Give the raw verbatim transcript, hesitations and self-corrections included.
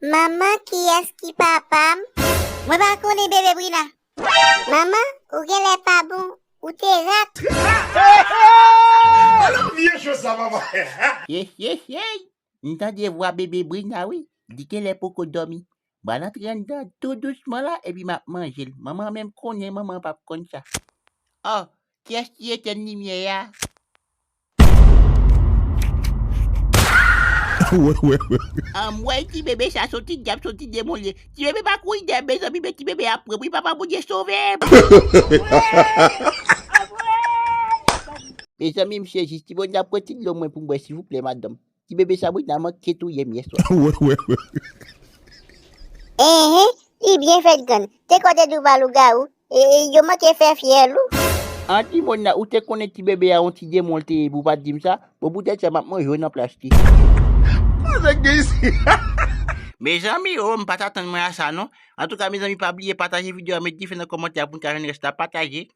Manman, kiyès ki papa m? Mwen pa konnen, bebe Brina. Manman, ou genlè pa bon, ou te rat. Alò, vye cho sa, papa. Hey, hey, hey! M tande vwa bebe Brina, wi. Li genlè poko dòmi. M pral antre anndan tou dousman la, epi m ap manje l. Manman menm konnen, manman p ap konn sa. Oh, kiyès ki etèn limyè a? Anmwey, ti bebe sa, se yon ti dyab, se yon ti demon li ye. Ti bebe pa kouri dèyè m, mezanmi, men ti bebe ap pran, wi, papa Bondye sove m. Mezanmi, m sezi, ti Bondye ap pran ti dlo mwen pou m bwè, silvouplè, madanm. Ti bebe sa, Brina manke touye m yèswa. Enhen, li byen fèt, grann. Te kwè w te di w pa lougawou. E, e, yo manke fè fyèl ou. An, ti Mona, ou te konnen ti bebe a yon ti demon l te ye pou w pa t di m sa? Bon, poutèt sa, m ap manje w nan plas li. Kòman nèg gen isi? Mezanmi, oh, m pa t atann mwen a sa, non. Antouka, mezanmi, pa bliye pataje videyo a, met dife nan kòmantè a pou n ka jwenn rès la. Pataje.